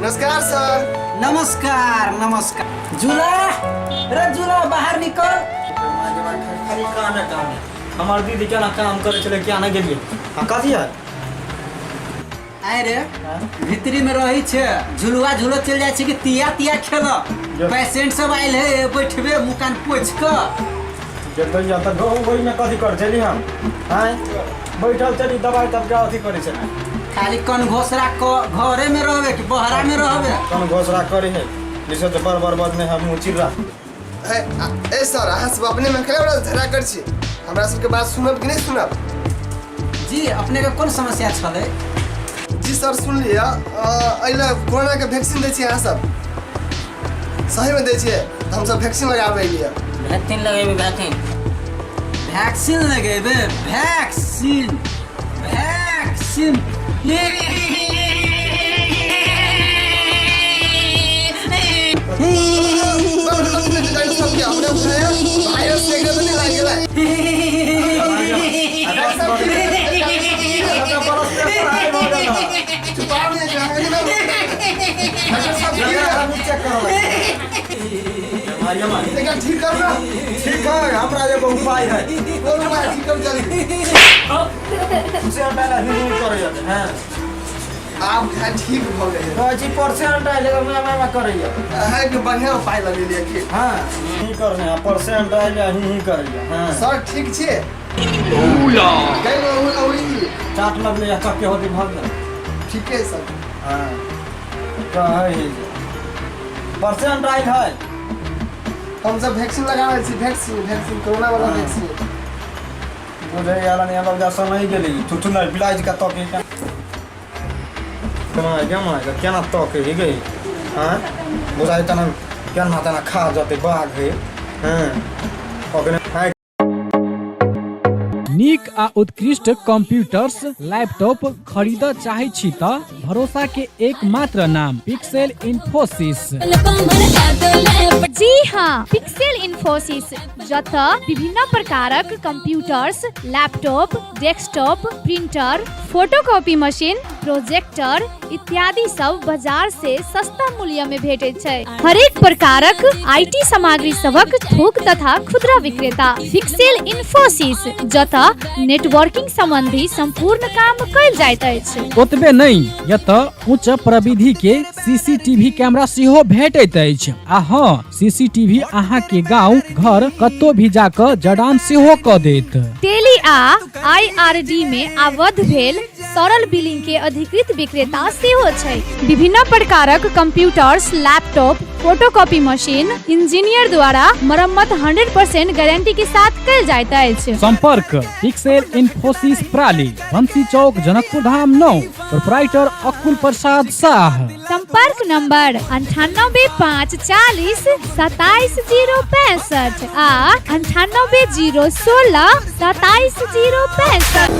नमस्कार सर। नमस्कार नमस्कार। झूला रे झूला, बाहर निकल। खाली कामे कामे। हमर दीदी केना काम करै छलै, किया नहि गेलियै? आ कथी है? आय रे, भीतरी में रही छे, झुलुआ झुलो चल जाइ छै कि तिया तिया खेल। पेशेंट सब आयल है, बैठबे मुँह कान पोछि कऽ। जब या तऽ गहूँ ओहिमे कथी कर छली हम? आँय, बैठल छली, दबाइ तब के अथी करै छलै। खाली कन घोसरा क घरे में रहबे कि बहरा में रहबे? कन घोसरा करी है जिसे तो बर बर बदने हम मुँह चिर्रा। ए, ए सर, अहाँ सब अपने में खेले झगड़ा कर छी, हमरा सबके बात सुनब कि नहीं सुनब? जी, अपने के कोन समस्या छलै? जी सर, सुन लिअ, एहि लए कोरोना के वैक्सीन दै छियै अहाँ सब? सही में दै छियै? तऽ हमसब वैक्सीन लगाबै लिअ। वैक्सीन लगेबै, वैक्सीन। वैक्सीन लगेबे? Vaccine vaccine. सबके अपने वायरस से एकदम नहीं लागि गेलै। चुपाव नहीं एकरा ठीक कर ना। ठीक है, हमरा एगो उपाय है। कोन उपाय? ठीक कर जल्दी। से हटाला ही ही करैया। हां, आब खाय ठीक भऽ गेलै। कहै छी परसेंट आइल, मैं मैं मैं करैया। अहाँके बढ़िया उपाय लगेलियै की। हां, ही करने परसेंट आइल, ही ही करैया। हां सर, ठीक छियै? गई औरी चाट लगलै या चक्के होती भऽ गेल। ठीके सर। हां, कहै है परसेंट आइल है। हमसब वैक्सीन लगाबै छी, वैक्सीन, वैक्सीन, कोरोना वाला वैक्सीन। बुझै आला नहीं, हम जा समय गेलै थुथु नहीं बिलाज का तके केना केना केना तके ही गई। हाँ, बुझाइ तना केना तना खा जते बाघ है। हाँ, ओकरे हाँ। नीक आ उत्कृष्ट कंप्यूटर्स, लैपटॉप खरीद चाहै छी त भरोसा के एकमात्र नाम पिक्सेल इन्फोसिस। जी हाँ, पिक्सेल इन्फोसिस, जतऽ विभिन्न प्रकारक computers, laptop, desktop, printer, photocopy machine, projector इत्यादि सब बाजार से सस्ता मूल्य में भेटैत छै। हरेक प्रकारक IT सामग्री सभक थोक तथा खुदरा विक्रेता पिक्सेल इन्फोसिस, जतऽ नेटवर्किंग संबंधी संपूर्ण काम कयल जाइत अछि। ओतबे नहि, एतऽ उच्च प्रविधि के सीसीटीवी कैमरा सेहो भेटैत अछि। आ हाँ, सीसीटीवी अहाँ के गांव घर कतौ भी जाकऽ जड़ान सेहो कऽ देत। टेली आ आईआरडी में आबद्ध भेल सरल बिलिंग के अधिकृत विक्रेता सेहो छै। विभिन्न प्रकारक computers, laptop, photocopy machine engineer द्वारा मरम्मत 100% गारंटी के साथ कयल जाइत अछि। संपर्क पिक्सेल इन्फोसिस प्राली, बंसी चौक, जनकपुर धाम 9, प्रोपराइटर अकुल प्रसाद शाह। संपर्क नंबर 9854027065 आ 9801627065।